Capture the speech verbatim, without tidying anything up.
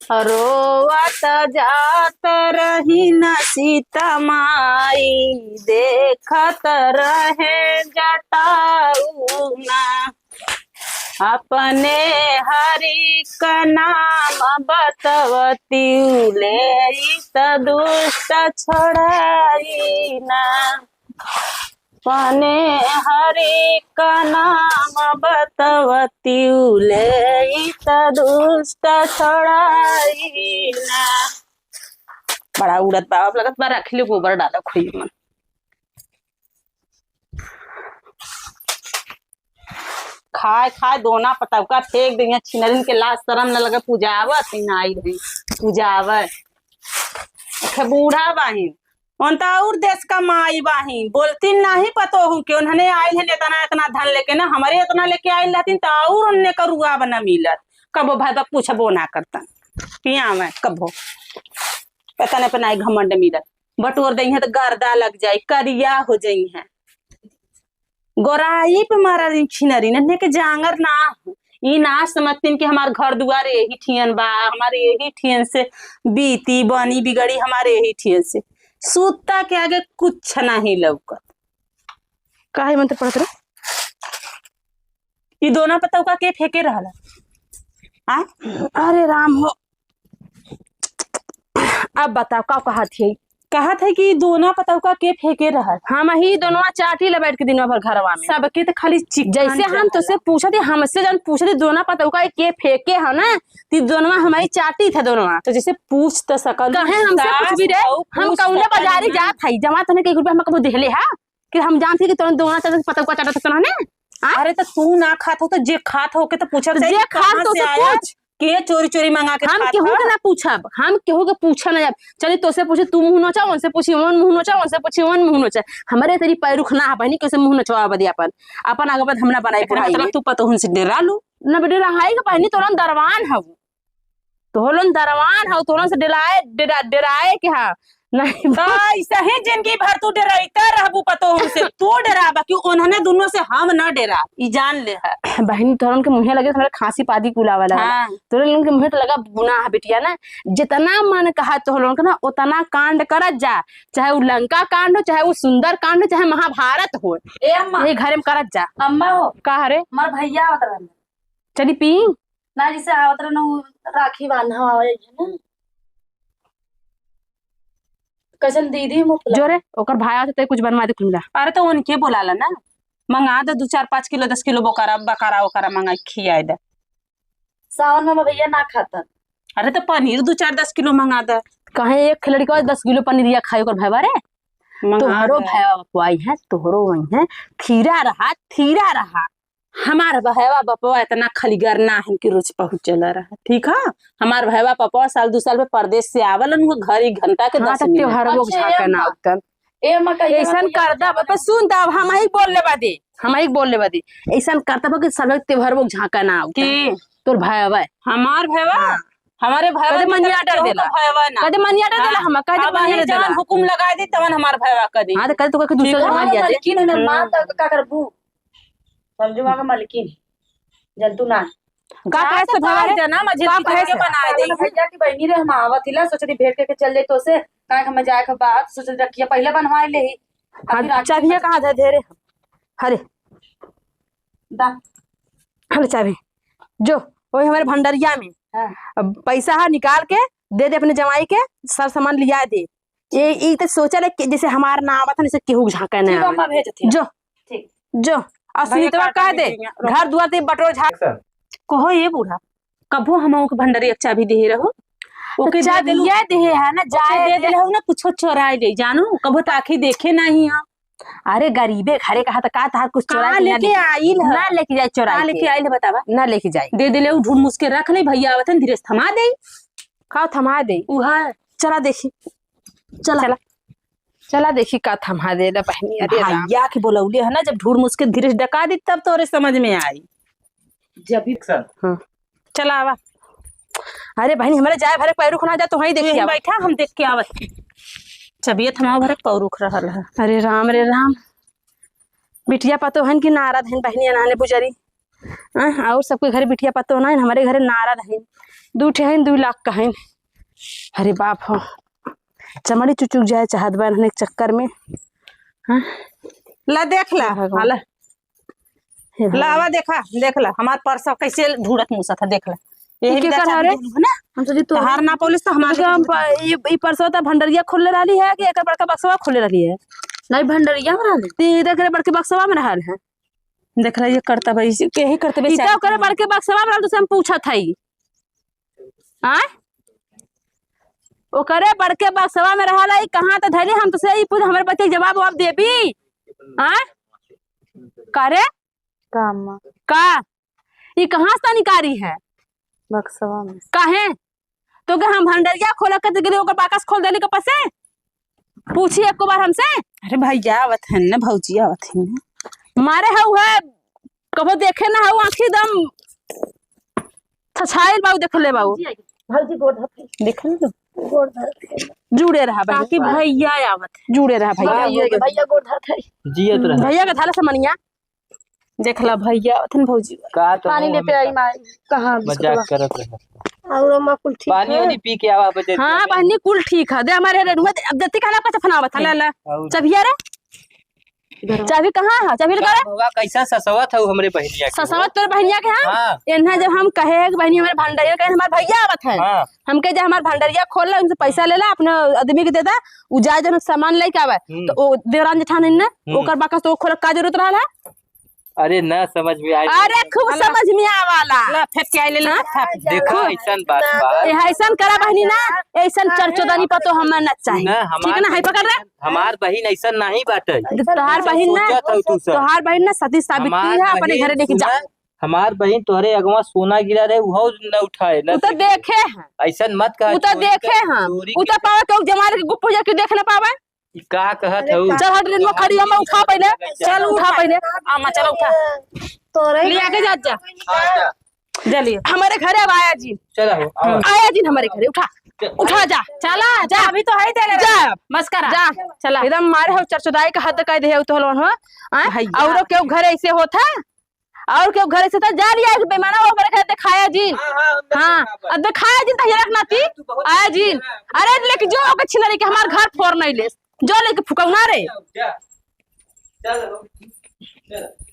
रोवत जात रहिन सीता माई, देखत रहे जटाऊ ना। अपने हरि का नाम बतवतिउ, लेइत दुष्ट छोड़ाई ना। अपने हरि का नाम बतवतिउ, लेइत दुष्ट छोड़ाई ना। बड़ा उड़त बा, अब लगत बा रखले गोबर डालक होई मन। खाए खाए दोना पतौका फेंक देइहैं, छिनरिन के लाज सरम न लगे, पूजावत ही ना आई रही, पूजावे। अखे बूढ़ा बाहिन, उन त और देश का माई बाहिन, बोलती नहीं पतोहू के, उन्हने आइल है एतना एतना धन लेके ना, हमरे एतना लेके आइल रहतीन त और उन्हने का रुआ बना मिलत, कबो भाई बाप पूछबो ना करतन, पियावे कबो, एतने पे नाई घमंड मिलत, बटोर देइहैं त गर्दा लग जाई, करिया हो जइहैं। गोराई पे मारा रही छिनरी, नन्हे के जांगर ना हो। ई ना समझतीन कि हमार घर दुआर यही ठियन बा, हमारे यही ठियन से बीती, बनी, बिगड़ी हमारे यही ठियन से। सूता के आगे कुछ नहीं लौकत। काहे मंत्र पढ़त रहो? ई दोना पतौका के फेंके रहल? आ? अरे राम हो। अब बताओ, का कहत है? कहत है कि दोना पतौका के फेंके रहल? हम ही दोनवा चाटी ले बैठ के दिनवा भर घरवा में। सबके त खाली चिकन जैसे हम चाहेला। तोसे पूछत ही, हमसे जन पूछत ही, दोना पतौका के फेंके है ना, ती दोनवा हमारी चाटी था दोनवा। तो जैसे पूछ त सकल। कहे हमसे सास पूछबी रे? बहू हम पूछ कौने सकल बाजारी ना। जात हई, जमा तने के एक रुपया हम कबो देहले हा? कि हम जानत ही कि तोन दोना चाटत पतौका चाटत तोन ने? आ? अरे त तू ना खात हो त जे खात हो के त पूछब तो चाही जे कि खात कहाँ हो से तो आया? पूछ। के चोरी चोरी मंगा के हम खात केहू के ह? ना पूछब, हम केहू के पूछा ना जाब। चली तोसे पूछी तू मुँह नोचा, उनसे पूछी उन मुँह नोचा, उनसे पूछी उन मुँह नोचा। हमरे तेरी पैरुख ना है बहनी, कैसे मुँह नोचवा बदी अपन, अपन आगे बद हम ना बनाई एकरा बुढ़ाई मतलब में। तू पतोहन से डेरा लू? ना बेटे रहाई के बहनी, तोलन दरवान हऊ, तोलन दरवान हऊ, तोलन से डेराए, डेरा-, डेराए के हा। नहीं तो ऐसे ही जिंदगी भर तू डेराइता रहबू पतोहू से, तू डेराबा कि उन्होंने दोनों से हम ना डेरा, ई जान ले है। बहनी तोहरन के मुँहे लगे, हमरा खांसी पादी कुलावा लगा। हाँ। तोहरन के मुँहे तो लगा गुनाह बिटिया ना, जितना मन कहा तोहरन के ना उतना कांड करत जा, चाहे वो लंका कांड हो, चाहे वो सुंदर कांड हो, चाहे महाभारत हो, ए अम्मा। ये घरे में करत जा। अम्मा हो। का हरे? हमार भैया आवत रहन। चली पी। ना, जैसे आवत रहन, वो राखी बांधा आवे है ना। कैसन दीदी मुफला? जो रे, ओकर भाई आवत है, कुछ बनवा दे कुल मिला। अरे तो उनके बोला ला ना, मंगा दे दो चार पाँच किलो, दस किलो बोकारा, बकारा ओकारा मंगा के खियाए दे। सावन में भैया ना खातन। अरे तो पनीर दो चार दस किलो मंगा दे। कहे एक लड़का दस किलो पनीरिया खाई ओकर भैया रे? मंगा तोहरो दे। भैया बपुआई है, तोहरो वही है, थीरा रहा, थीरा रहा। हमार भैया बपवा इतना खलीगर ना हन कि रोज पहुँचल रहा, ठीक है? हमार भैया बपवा साल दू साल में परदेस से आवलन, वो घर एक घंटा के हाँ, दस तो मिनट। त्योहार वो अच्छा, झाँका ए ना अम्मा। उतन। ए अम्मा, कहिया ऐसन ना करदा भैया बा, सुन, तब हम ही बोल लेबा दे, हम ही बोल लेबा दे। ऐसन करदा बा कि सब त्योहार वो झाँका ना उतन। के? तोर भैया बा। हमार भैया? हाँ। हमारे भैया कदे ना, मनिया डर केहू देला। का भैया ना। कदे मनिया डर देला, हाँ। हम कदे अब मनिया अही डर जवन देला। हुकुम लगा दी, तवन हमार भैया कर दी। हाँ, तो कदे तो कहे कि दूसरा ठीक है? जमाई लिया दे। मलकिन है ना, हम्म। माँ, तो का करबू? समझो, वहाँ का मलकिन है। जलतू ना। का कहे से भवा रे? जना मझे का कहे से? बना दे। भैया की बहनी रे, हम आवत हिला, सोचती भेंट करके चल जाई तो से, काहे के हम जाए के बाद, सोचती रखिया पहले बनवाए ले ही। हाँ, अभी राखी चाबिया कहाँ दे, दे रे? अरे। दा। हले चाबी। जो, वही हमारे भंडरिया में। हाँ। अब पैसा है, निकाल के दे दे अपने जमाई के, सब सामान लिया दे। ये, ये तो सोचा ले कि जैसे हमार ना आवत है, जैसे केहू झांका ना ठीक, आवे। अम्मा भेजत ही। जो, ठीक। जो। और भैया सुनीतवा का कह दे, दीजिए, रुको। घर दुआर दे बटोर झाड़। कहो ये बूढ़ा, कबो हम ओके भंडरिया के चाबी देहे रहो? तो ओके दे देलू। चाबिया देहे है ना, ओके जाए दे दे। देले हो ना, कुछो चोराए ले, जानो, कबो तो आँखी देखे नहीं है। अरे गरीबे घरे कहा तो का तहार कुछ चोराए कहाँ के ना लेके लेके, आइल है? ना लेके जाए चोराए कहाँ लेके के। आइल है बतावा? ना लेके जाए। दे देले, उ ढूंढ मुस के रख ले, भैया आवत है, धीरे से थमा दे। का थमा दे? उहा। चला देखी। चला। चला। चला देखी का थमा दे ला बहनी, अरे राम। भैया के बोलौले है ना, जब ढूंढ मुस के धीरे से डका दी तब तोरे समझ में आई। जब भी हाँ। चला आवा। अरे बहनी, हमरे जाए भरे पैरुख ना जा, तो वहीं तू देखी यहीं आवा। बैठा, हम देख के आवत। चबियत हमार भरे पैरुख रहल है। अरे राम रे राम, बिटिया पतो हन कि नारद हन बहनी अनाने पुजारी। हाँ, और सबके घरे बिटिया पतो ना हन, हमारे घरे नारद हन। दू ठे हइन, दू लाख का हइन। अरे बाप हो, चमड़ी चुचुक जाए चाहत बा इन्हने के चक्कर में। हाँ? ला देख ला, हे भगवान। हाँ, ला। हे भगवान। ला, आवा देखा, देख ला, हमार परसवा कैसे ढूढ़त मूसत है, देख ला। यही ई केकर बिना हरे? चाबी देलू है ना? हम सोची तो तोहार ना पुलिस तो हमार लेकिन हम प-, ई, ई परसवा तो भंडरिया खोलले रहली है कि एकर बड़का बक्सवा खोलले रहली है? नहीं, भंडरिया में रहली। ती देख रे, बड़के बक्सवा में रहल है। देख ला, ये करता भाई, यही करते ई तो ओकरे बड़के बक्सवा में रहल, तो से हम पूछत हई। आय? ओकरे बड़के बक्सवा में रहल है, कहाँ त धैली, हम तो से ई पूछ, हमरे बच्चे के जवाब, ववाब देबी? आय? का रे? का अम्मा? का? ई कहाँ से निकारी है? बक्सवा में। काहे? तो के हम भंडरिया खोला के गेली, ओकर बाकस खोल देली के पसे? पूछी एको बार हमसे। अरे भैया आवत हन ना, भौजी आवत हन ना। मारे हऊ है, कबो देखे ना हऊ, आँखी दम थछाइल बाऊ, देख ले बाऊ। भौजी गोड़ धर। देख ले। गोड़ धर। जुड़े रहा भैया। काकी भैया आवत है। जुड़े रहा भैया। भैया, भैया गोड़ धर। जियत रहा। भैया के धाला से मनिया। देख ला भैया, अथन भौजी। का तो पानी लेते आई माई। कहाँ मजाक बिस्कुटवा? करत रहे। और अम्मा कुल ठीक पानी है? वानी पी के आवा, बजे हाँ, बहनी कुल ठीक है। दे हमारे रेनुआ दे, अब देती कहला का चफनावत है। ला, ला। और चबिया रे? चाबी कहाँ है? चाबी लगा का रे। होगा, कैसा ससवत है हमरे बहनिया के? ससवत तोर बहनिया के, हाँ? हाँ। एन्हा जब हम कहे कि बहनी हमरे भंडैया कहे, हमार भैया आवत है। हाँ। हमके जे हमार भंडरिया खोल ला, उनसे पैसा ले ला, अपने आदमी के दे दा, उ जाए जन सामान लेके आवे। हम्म। तो ओ देवरान जेठान है ना, हम्म। ओकर बाकस तो खोल का जरूरत रहल है? अरे ना समझ में आए। अरे खूब समझ में आवाला। ला, फेंक के आइले, ले, हाँ? फेंक। देखा, ऐसन बात बा। ए, ऐसन करा बहनी ना, ऐसन चरचोदनी पर तो हमें ना चाहिए। ना, ठीक है ना, है पकड़ रे? हमार बहिन ऐसन नहीं बाटे। तोहार बहिन ना, सोचत हऊ तू सब। तोहार बहिन ना सती सावित्री हमार है, अपने बहिन घरे लेके जा। सुना, हमार बहिन तोहरे अगवा सोना गिरा रहे, उहो न उठाए, न उ तो देखे। देखे हैं। ऐसन मत कहा, उ तो चोरी देखे के, हैं। चोरी उ के तो पावे के जमारे के गुप्पो जाके देख ना पावे। ई का कहत हऊ? चल हट रे, खड़ी हो, मैं उठा पहले। चल उठा पहले। अम्मा, चल उठा। तोरे ले आके जा, जा। हाँ, जा। जा लिए। हमारे घरे अब आया जिन। चला हो, आवा। आया जिन हमारे घरे, उठा। चल। उठा जा। चला, जा। अभी तो है तेरे जा। मस्करा। जा। चला। एकदम मारे हो, चरचोदाई का हद कर दे हो तो हलवन हो। आय? भैया। औरो केहू घरे ऐसे होत है? और केहू घरे से तो जा लिया, एक बेमाना हो, ओकरे घर देखाया जिन। हाँ, हाँ, हम हाँ, देखावा। अब देखाया जिन, तहिया रखना ती। हाँ, तू बहुत आया जिन। अरे, लेके जो ओके छिनरी के हमार घर फोर नहीं लेस। जो लेके फुकौना रे। जा, जा। चल, चल।